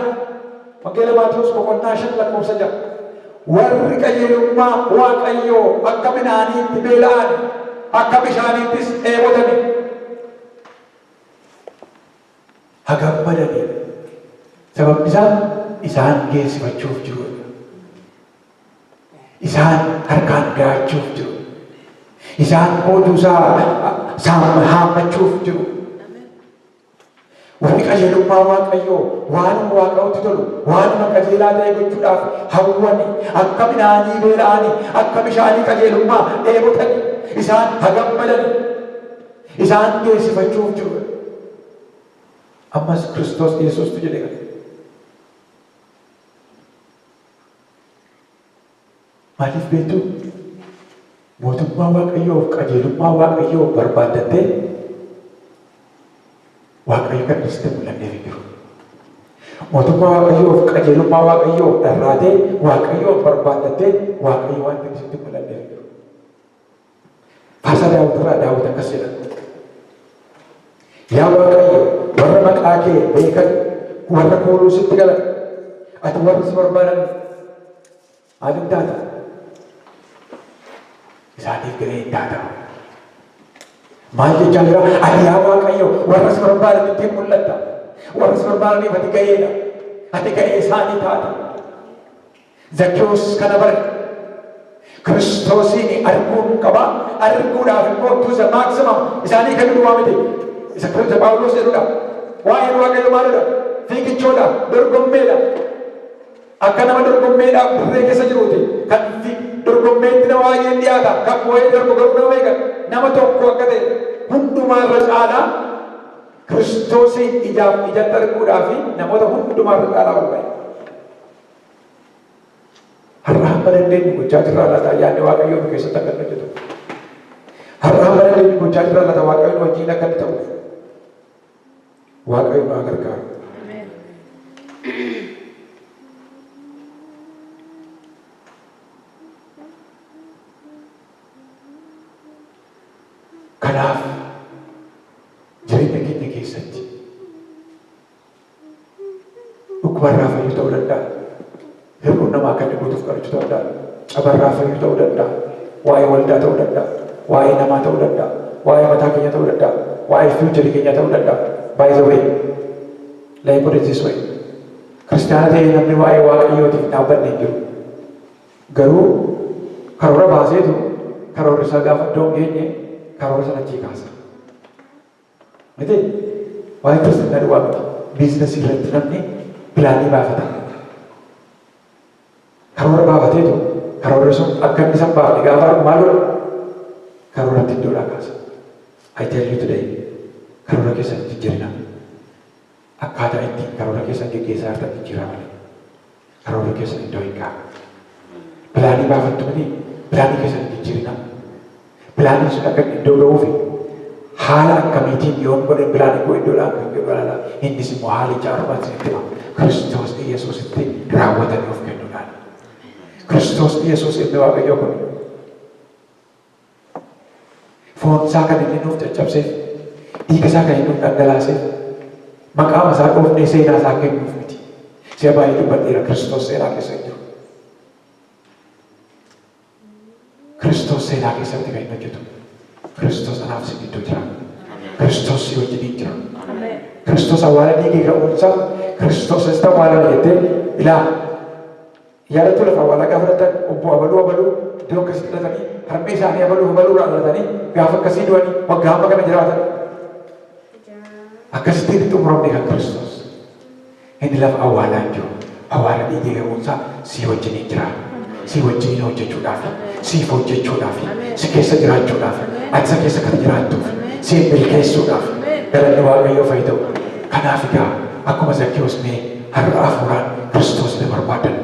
Wangeela Maatewos boqonnaa 5 lakkoofsa 6. Warri qajeelummaa Waaqayyoo akka midhaaniitti beela'an, akka bishaaniittis dheebotani. Ha gammadani. Sababni isaa isaan geessifachuuf jiru. Isaan harkaan ga'achuuf jiru. Isaan boojuu isaa haammachuuf jiru. Warri qajeelummaa Waaqayyoo waanuma Waaqayyotti tolu, waanuma qajeelaa ta'e gochuudhaaf hawwani, akka midhaanii beela'ani, akka bishaanii qajeelummaa dheebotani, isaan ha gammadani. Isaan geessifachuuf jiru. Ammas Kiristoos Yesuustu jedhe kana. Maaliif beektu? Mootummaa Waaqayyoof qajeelummaa Waaqayyoo barbaaddattee Waaqayyo kan inni sitti mul'anneef hin jiru. Mootummaa Waaqayyoof qajeelummaa Waaqayyoo dharraatee Waaqayyoon barbaaddattee Waaqayyo waan inni sitti mul'anneef hin jiru. Faarsaa Daawit irraa Daawit akkas jedha. Yaa Waaqayyo, warra maqaa kee beekan, warra kooluu sitti galan, ati warra si barbaadan maal hin taata? Isaaniif ga'ee hin taata. Maal jechaa jira? Ati yaa Waaqayyo warra si barbaadanitti hin mul'atta. Warra si barbaadaniif ati ga'eedha. Ati ga'ee isaanii taata. Zakkiwoos kana bare. Kiristoosiin arguun qaba. Arguudhaaf immoo to the maximum isaanii kan duwwaa miti. Isa Kiristoos Phaawulos jedhudha. Waa'een Waaqayyo maalidha? Fiigichoodha, dorgommeedha. Akka nama dorgommeedhaaf dirree keessa jiruuti. Kan dorgommeetti nama baay'een dhiyaata. Kan moo'ee darbu garuu nama meeqa? Nama tokko akka ta'e hundumaa irra caalaa Kiristoosiin ijaaf ijatti arguudhaaf namoota hundumaa irra caalaa ol ba'e. Har'a hamma dandeenyu gochaa jirraa laata yaadni Waaqayyoo nu keessatti akka inni hojjetu? Har'a hamma dandeenyu gochaa jirraa laata Waaqayyo nu wajjin akka inni ta'uuf? Waaqayyo nu haa gargaaru. Kanaaf jireenya keenya keessatti Dhukkubarraa fayyuu ta'uu danda'a. Hir'uun namaa akka inni guutuuf kadhachuu ta'uu danda'a. Cabarraa fayyuu ta'uu danda'a. Waa'ee waldaa ta'uu danda'a. Waa'ee namaa ta'uu danda'a. Waa'ee mataa keenya ta'uu danda'a. Waa'ee future keenyaa ta'uu danda'a. By the way, let me put it this way. Kiristaana ta'ee namni waa'ee Waaqayyootiif hin dhaabbanne hin jiru. Garuu karoora baaseetu karoorri isaa gaafa iddoo hin geenye karoora sana achii kaasa. Miti? Waa'ee kiristinnaa duwwaa miti. Biizinasii irratti namni pilaanii baafata. Karoora baafateetu karoorri sun akka inni san baafne gaafa argu maal godha? Karooratti iddoodhaa kaasa. I tell you today, karoora keessan jijjiirina. Akkaataa ittiin karoora keessan geggeessaa jirtan jijjiiraa malee. Karoorri keessan iddoo hin ga'a. Pilaanii baafattu miti, pilaanii keessan hin jijjiirinaa. Pilaaniin sun akka inni iddoo ga'uuf haala akkamiitiin yoon godhe pilaanii koo iddoodhaan kan jedhu ilaala. Innis immoo haalicha armaan isinitti hima. Kiristoos Iyyasuusitti raawwatanii of kennuudhaan. Kiristoos Iyyasuus ilmi Waaqayyoo kun Foon isaa kan inni nuuf caccabseef, dhiiga isaa kan inni nuuf dhangalaaseef, maqaama isaa dhoofnee seenaa isaa kennuuf miti. Si'a baay'ee dubbadheera, Kiristoos seenaa keessa hin jiru. Kiristoos seenaa keessatti kan inni hojjetu. Kiristoos anaaf si gidduu jira. Kiristoos si wajjiniin jira. Kiristoos awwaala dhiigee ka'uunsaa Kiristoos asitti awwaalame jettee ilaa. Yaadattuu lafa awwaalaa gaafa dhaqxan obbo abaluu abaluu iddoo akkasitti dhalatanii harmee isaanii abaluu abaluu irraa dhalatanii gaafa akkasii du'anii waggaa hamma kana jiraatan. Akkasitti hin xumuramne kan Kiristoos. Inni lafa awwaalaa hin jiru. Awwaala dhiigee ga'uunsaa sii wajjiniin jira. Sii wajjiniin hojjechuudhaaf, siif hojjechuudhaaf, si keessa jiraachuudhaaf, ati isa keessa kan jiraattuuf. Siin milkeessuudhaaf. Galanni Waaqayyoof haa ta'u. Kanaaf egaa akkuma Zakkiyoos mee har'a hafuuraan Kiristoos ni barbaadan.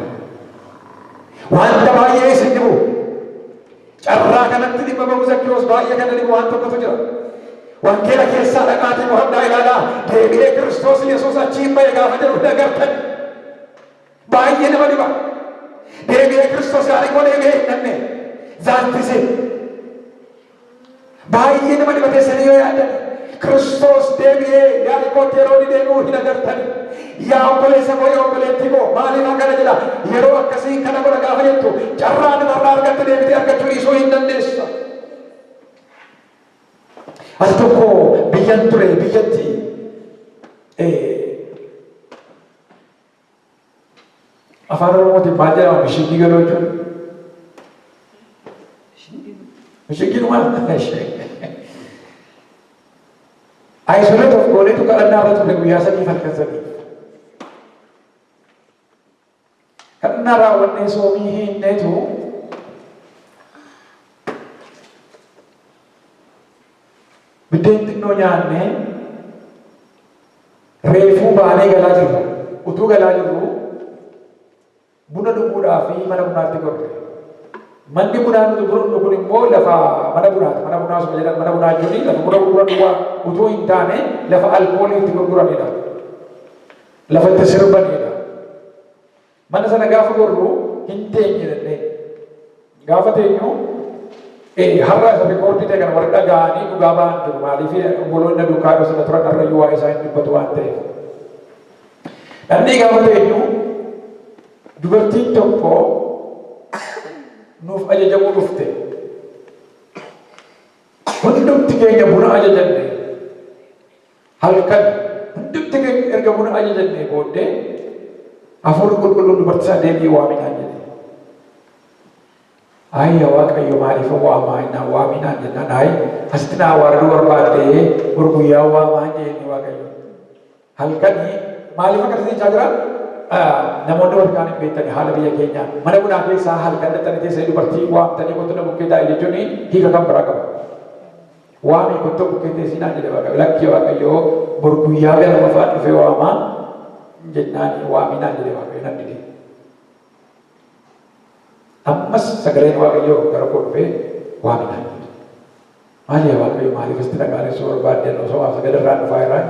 Wanta baay'ee isin dhibu. Carraa kanatti dhimma ba'u Zakkiyoos baay'ee kana dhibu waan tokkotu jira. Wangeela keessaa dhaqaatii qoradhaa ilaalaa, deebi'ee Kiristoos Yesuus achiin ba'e gaafa jedhu hin agartan. Baay'ee nama dhiba. Deebi'ee Kiristoos Yaarikoo deebi'ee hin dhanne. Zaaltise. Baay'ee nama dhiba teessanii yoo yaaddan. Kiristoos deebi'ee Yaarikootti yeroo inni deebi'u hin agartan. Yaa obboleessa koo, yaa obboleettii koo, maaliif akkana jedha? Yeroo akkasii kana godha gaafa jettu carraa namarraa argatte deebitee argachuu dhiisuu hin dandeessa. Al tokko biyyan ture, biyyatti afaan Oromootiin maal jedhama mishiggii galoo jechuun? Mishiggii maal? Isolate of gooneetu kadhannaa irra turre guyyaa 3 halkan 3. Kadhannaa raawwannee soomii hiinneetu biddeen xinnoo nyaannee reefuu baanee galaa jirra. Utuu galaa jirru buna dhuguudhaaf mana bunaatti gorre. Manni bunaa nuti buna dhugnu kun immoo lafa mana bunaati. Mana bunaa osuma jedhan mana bunaa jechuun lafa buna gurguran duwwaa utuu hin taane lafa alkoolii itti gurguranidha. Lafa itti sirbanidha. Mana sana gaafa gorru hin teenye jennee. Gaafa teenyu har'a isa rikoordii ta'e kana warri dhaga'anii dhugaa ba'an jiru. Maaliif obboloonni na duukaa yeroo sana turan har'ayyuu waa'ee isaa hin dubbatu waan ta'eef. Dhannee gaafa teenyu dubartiin tokko nuuf ajajamuu dhufte. Hundumti keenya buna ajajanne. Halkan hundumti keenya erga buna ajajannee booddee Hafuurri Qulqulluun dubartii sana deemii waami naan jedhe. Ayi yaa Waaqayyo, maaliif waamaa jennaan, waamii naan jennaan, ayi asitti naa waaraduu barbaaddee, bor guyyaa waamaa jedheen Waaqayyo. Halkanii maaliif akka jechaa jira? Namoonni warri kaan hin beektani haala biyya keenyaa. Mana bunaa keessaa halkan dhaxxanii teessanii dubartii waamtanii kottu na bukkee taa'i jechuun hiika kan biraa qaba. Waamii kottu bukkee teessii naan jedhe Waaqayyo. Lakkii Waaqayyo, bor guyyaa ganama fa'aa dhufee waamaa jennaan, waamii naan jedhe Waaqayyo, nan dide. Ammas sagaleen Waaqayyoo gara koo dhufee waamii naan jedhe. Maali yaa Waaqayyo, maaliif asitti na qaanessuu barbaadde? Osoo maaf sagada irraan dhufaa jiraa,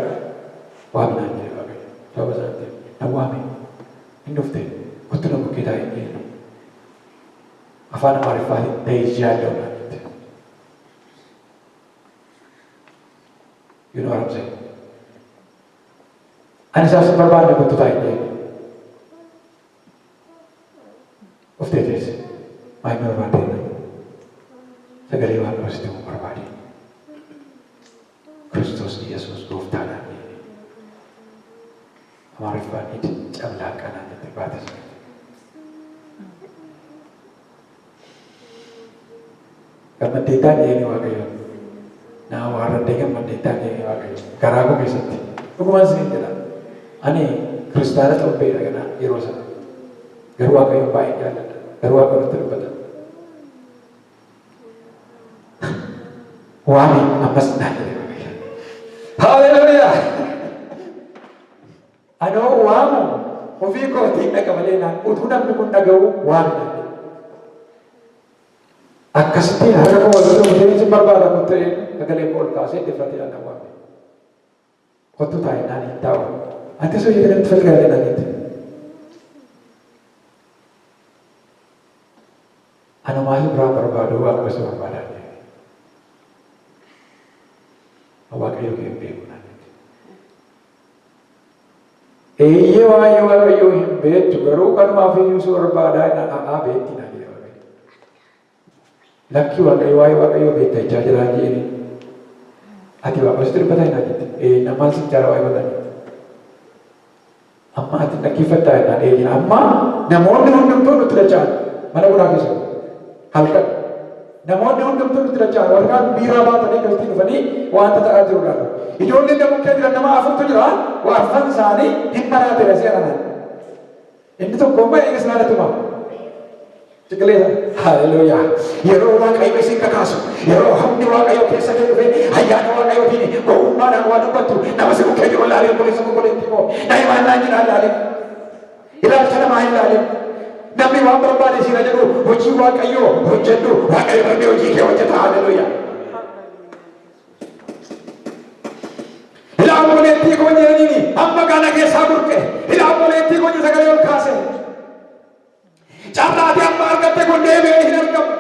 waamii naan jedhe Waaqayyo. Sababa isaan ta'eef na waame, hin dhufte, kottu na bukkee taa'i jedhe. Afaan Amaariffaatiin "ተይዣለሁ" naan jette. You know what I'm saying? Ani isaaf sin barbaanne, kottu taa'i jedhe. Dhuftee teesse. Maal na barbaadde? Sagalee Waaqayyoo sitti himuu barbaade. Kiristoos Yesuus gooftaadhaan jedhe. Amaariffaan "ሂድ ጨምላቃ" naan jette baates. Gammaddeettaa jedhee Waaqayyo. Naa waarraddee gammaddeettaa jedhee Waaqayyo. Garaa koo keessatti. Dhugumaan isiniin jedha. Ani kiristaana xobbeedha ganaa yeroo sana. Garuu Waaqayyoon baay'ee jaalladha. Garuu Waaqayyoon natti dubbata. Waami ammas naan jedhe Waaqayyo. Haleluuyaa! Anoo waamu ofii kootiin dhaqa malee naan utuu namni kun dhaga'u waami naan jedhe. Akkasittiin harka koo wal bira kutee sin barbaada kottu sagalee koo ol kaasee dhiffatee ana waame. Kottu taa'i naan, hin taa'u. Ati ሰውዬ ከደም ትፈልጋለህ naan jette. Ana maal biraa barbaadu, Waaqa si barbaadaa jedhe. Waaqayyo kee hin beeku naan jette. Eeyyee, waa'ee Waaqayyoo hin beektu, garuu kanumaaf iyyuu si barbaadaa naan, a'aa beekti naan jedhe Waaqayyo. Lakkii Waaqayyo, waa'ee Waaqayyoo beekta jechaa jiraa jedheen. Ati Waaqa sitti dubbata naan jette. Ee, na maal sin jaara waa'ee godhaa jette. Amma ati dhaggeeffattaa jennaan, ee. Amma namoonni hundumtuu nutti dacha'an mana bunaa keessa halkan. Namoonni hundumtuu nutti dacha'an, warri kaan biiraa baatanii akkasitti dhufanii wanta ta'aa jiru ilaalu. Ijoolleen na bukkee jiran nama afurtu jira, arfan isaanii hin maraatedha si'a kanaan. Inni tokko immoo eegas ilaalatuma. Ciqilee. Haleluuyaa. Yeroo Waaqayyo isin kakaasu, yeroo humni Waaqayyo keessa kee dhufe, ayyaana Waaqayyo Waaqayyootiin gowwummaadhaan waa dubbattu nama si bukkee jiru ilaalin, obboleessa obboleettii koo. Na himaan jedhaa ilaalin. Ilaalcha namaa hin ilaalin. Namni waan barbaade siira jedhu, hojii Waaqayyoo hojjedhu. Waaqayyo darbee hojii kee hojjeta. Haleluuyaa. Ilaa obboleettii koo jedhaniini amma gaana keessaa burqe. Ilaa obboleettii koo sagalee ol kaase. Carraati amma argatte kun deebi'ee hin argamu.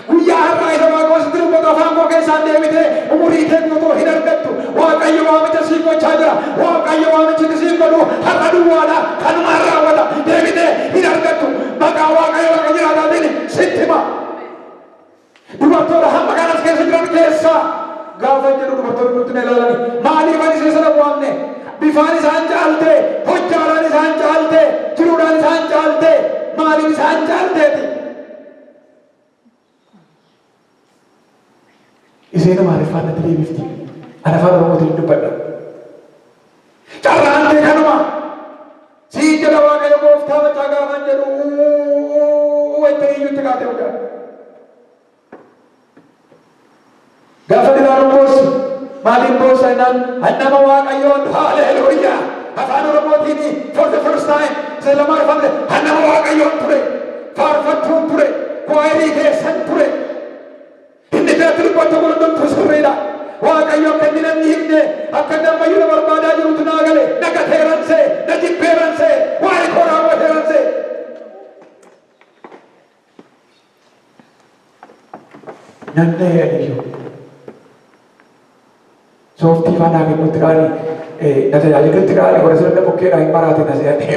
Guyyaa har'aa isa Waaqayyo sitti dubbatu afaan koo keessaan deebitee umurii kee guutuu hin argattu. Waaqayyo waamicha siif gochaa jira. Waaqayyo waamichi siif godhu har'a duwwaadha. Kanumaan raawwata. Deebitee hin argattu. Maqaa Waaqayyo Waaqa jiraataatiin sitti hima. Dubartoota hamma kanas keessa jiran keessaa gaafa jedhu dubartoonni nutti na ilaalani. Maaliif ani isee sana waamne? Bifaan isaan caalte, hojjaadhaan isaan caalte, jiruudhaan isaan caalte, maaliif isaan caalteeti? Isheen Amaariffaan natti deebifti. Ani afaan Oromootiin dubbadha. Carraan kee kanuma. Siin jedha Waaqayyo gooftaa macaa gaafan jedhu wayita iyyutti kaatee mucaan. Gaafa ilaalu boossi. Maaliif boossa jennaan, nama Waaqayyoon, haleluuyaa, afaan Oromootiin for the first time isa lamaan afaan nama Waaqayyoon ture, faarfattuun ture, choirii keessan ture. Inni keetti dubbatu kun hundumtuu sirriidha. Waaqayyo akka inni namni himne, akka inni ammayyuu na barbaadaa jirutu naa gale. Na gateeransee, na jibbeeransee, waa'ee koo raawwateeransee. Nanna'ee aniyyuu. Sooftii faanaa kennutti kaanii na tajaajilutti kaanii warra sirna bukkeedhaa hin maraate na se'anii.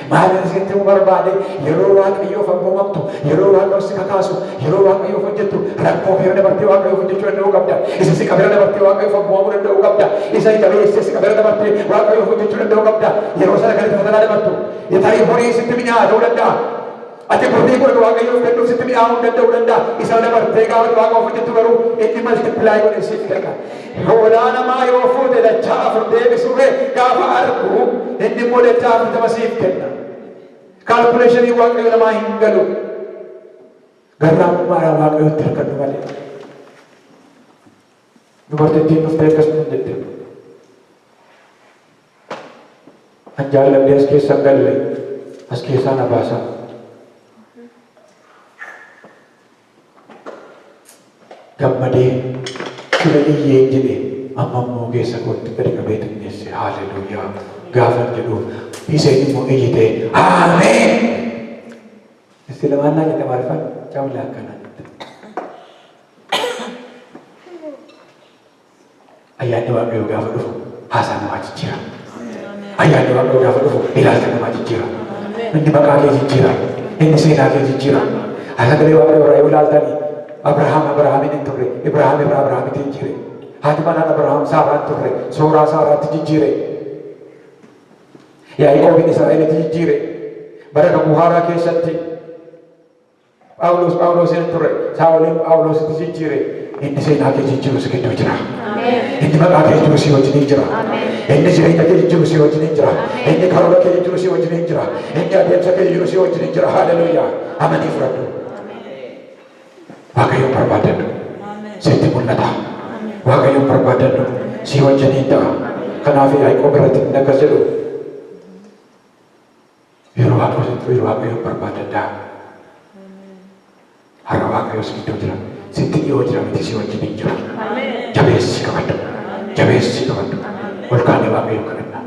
Maaliin sitti himuu barbaade? Yeroo Waaqayyoof abboomamtu, yeroo Waaqayyo si kakaasu, yeroo Waaqayyoof hojjettu, rakkoo bira dabartee Waaqayyoof hojjechuu danda'uu qabda. Isa si qabira dabartee Waaqayyoof abboomamuu danda'uu qabda. Isa jabeessee si qabira dabartee Waaqayyoof hojjechuu danda'uu qabda. Yeroo sana kan itti fatanaa dabartu. Tarii horii sitti mi'aa ta'uu danda'a. Ati birrii godhatu Waaqayyoof kennuuf sitti mi'aawuu danda'uu danda'a. Isa dabartee gaafa Waaqayyoof hojjettu garuu inni multiply godhee siif kenna. Hoolaa namaa yoo fuute dachaa afur deebisuuree gaafa argu inni immoo dachaa 40 siif kenna. Calculationii Waaqayyo namaa hin galu. Garraamummaadhaan Waaqayyotti hirkadhu malee. Dubartittiin dhuftee akkasuma jette. An jaalladhee as keessa hin galle, as keessaa na baasaa. Gammadee sila iyyeen jedhe, amma immoo keessa kootti gadi qabee xinneesse, haalleluuyaa gaafan jedhu isheen immoo iyyite, ameen. Isti lamaan naa jette, maaliifaan cawla akkanaa jette. Ayyaanni Waaqayyoo gaafa dhufu haasaa namaa jijjiira. Ayyaanni Waaqayyoo gaafa dhufu ilaalcha namaa jijjiira. Inni maqaa kee jijjiira. Inni seenaa kee jijjiira. Sagalee Waaqayyoo irraa yoo ilaaltani, Abrahaam Abrahaamiin hin turre, Ibrahaam irraa Abrahaamitti jijjiire. Haati manaan Abrahaam Saaraan turre, Sooraa Saaraatti jijjiire. Yaaqoobiin Israa'elitti jijjiire. Bara kakuu haaraa keessatti Phaawulos Phaawulos hin turre, Saa'oliin Phaawulositti jijjiire. Inni seenaa kee jijjiiru si gidduu jira. Inni maqaa kee jijjiiru si wajjiniin jira. Inni jireenya kee jijjiiru si wajjiniin jira. Inni karoora kee jijjiiru si wajjiniin jira. Inni adeemsa kee jijjiiru si wajjiniin jira. Haleluuyaa. Amanii fudhadhu. Waaqayyoon barbaadadhu. Sitti mul'ata. Waaqayyoon barbaadadhu. Si wajjiniin ta'a. Kanaaf Yaaqoob irratti inni akkas jedhu, yeroo Waaqayyo sitti, yeroo Waaqayyoon barbaadadhaa. Har'a Waaqayyo si gidduu jira. Sitti dhiyoo jira miti, si wajjiniin jira. Jabeessii qabadhu. Jabeessii qabadhu. Ol kaanee Waaqayyoon kadhanna.